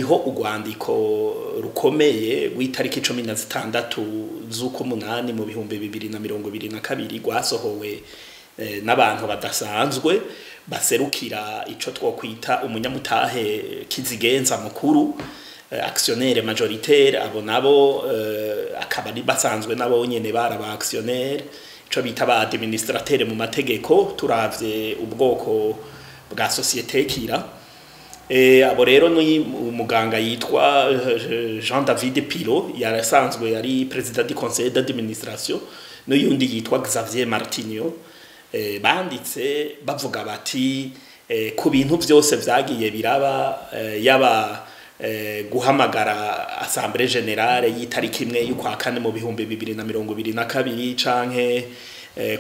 Hariho urwandiko rukomeye rw'itariki 16 z'ukumunani mu 2022, rwasohowe n'abantu badasanzwe baserukira ico twokwita umunyamutahe kizigenza mukuru, actionnaire majoritaire. Abo nabo akaba ari basanzwe nabo nyene bari aba actionnaire, ico bita ba administrateur mu mategeko, turavye ubwoko bwa société Kira. Abo rero ni umuganga yitwa Jean David Pilo, yarasanzwe yari président du conseil d'administration, n'uyundi yitwa Xavier Martinho. Banditse bavuga bati ku bintu vyose vyagiye biraba, yaba guhamagara assemblée générale y'itariki 1 y'ukwa kane mu 2022, canke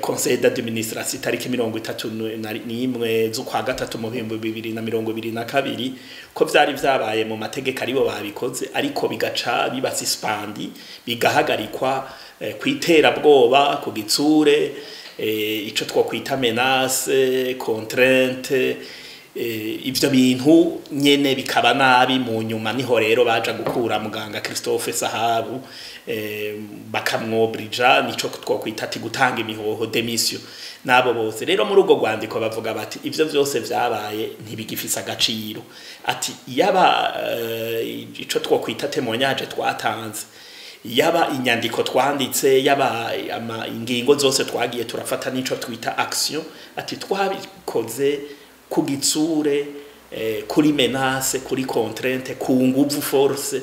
conseil d'administration itariki 31 z'ukwa gatatu mu 2022, ko vyari vyabaye mu mategeko, aribo babikoze, ariko bigaca biba suspendu, bigahagarikwa kwiterabwoba, ku gitsure, ico twokwita menace, contrainte, ivyo bintu nyene bikaba nabi. Mu nyuma niho rero baja gukura muganga Christophe Sahabu, bakamwobrija, nico twokwita ati gutanga imihoho, démission. Nabo bose rero muri urwo rwandiko bavuga bati ivyo vyose vyabaye ntibigifise agaciro, ati yaba ico twokwita témoignage twatanze, yaba inyandiko twanditse, yaba ingingo zose twagiye turafata, nico twita action, ati twabikoze ku gitsure, kuri menace, kuri contrainte, ku nguvu, force,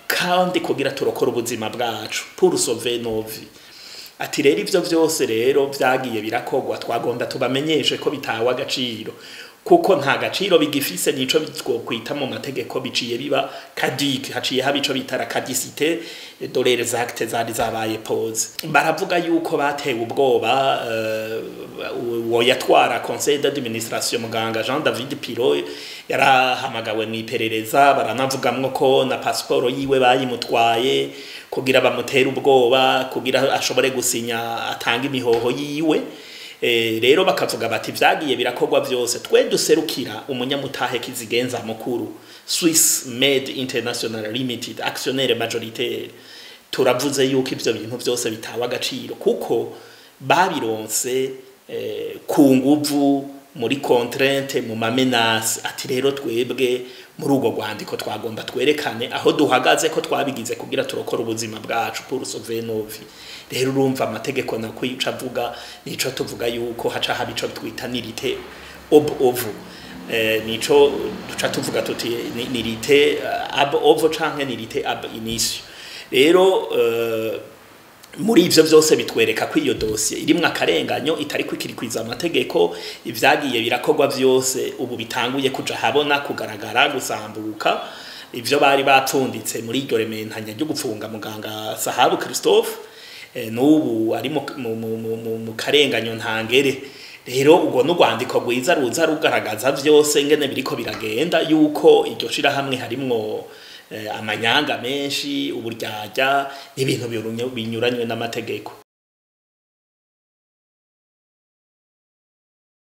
kandi kugira turokora ubuzima bwacu, pour sauver nos vies. Ati rero ivyo vyose rero vyagiye birakogwa, twagomba tubamenyeshe ko bitawe agaciro, kuko nta gaciro bigifise. Nico twokwita mu mategeko biciye biba caduc, haciye haba ico bita la caducité de leurs actes zari zabaye posés. Baravuga yuko batewe ubwoba, uwo yatwara conseil d'administration, muganga Jean David Piro, yarahamagawe mu iperereza. Baranavugamwo ko na passeport yiwe bayimutwaye kugira bamutere ubwoba, kugira ashobore gusinya atanga imihoho yiwe. Rero bakavuga bati vyagiye birakorwa vyose, twe duserukira umunyamutahe kizigenza mukuru, Swiss Made International Limited, actionnaire majoritaire, turavuze yuko ivyo bintu vyose bitawe agaciro, kuko babironse ku nguvu, muri contrainte, mu ma menaces. Ati rero twebwe muri urwo rwandiko twagomba twerekane aho duhagaze, ko twabigize kugira turokore ubuzima bwacu, pour sauver nos vies. Rero urumva amategeko nakwica avuga, nico tuvuga yuko haca haba ico twita nullité ab ovo, nico duca tuvuga tuti nullité ab ovo canke nullité ab initio. Rero muri ivyo vyose bitwereka ko iyo dosiye irimwo akarenganyo, itari kwikirikwiza amategeko. Ivyagiye birakorwa vyose ubu bitanguye kuja habona, kugaragara, gusambuka ivyo bari bapfunditse muri iryo rementanya ryo gupfunga muganga Sahabu Christophe, n'ubu ari mu karenganyo ntangere. Rero ubwo n'urwandiko rwiza ruza rugaragaza vyose ngene biriko biragenda, yuko iryo shirahamwe harimwo amanyanga menshi, uburyarya n'ibintu binyuranywe n'amategeko.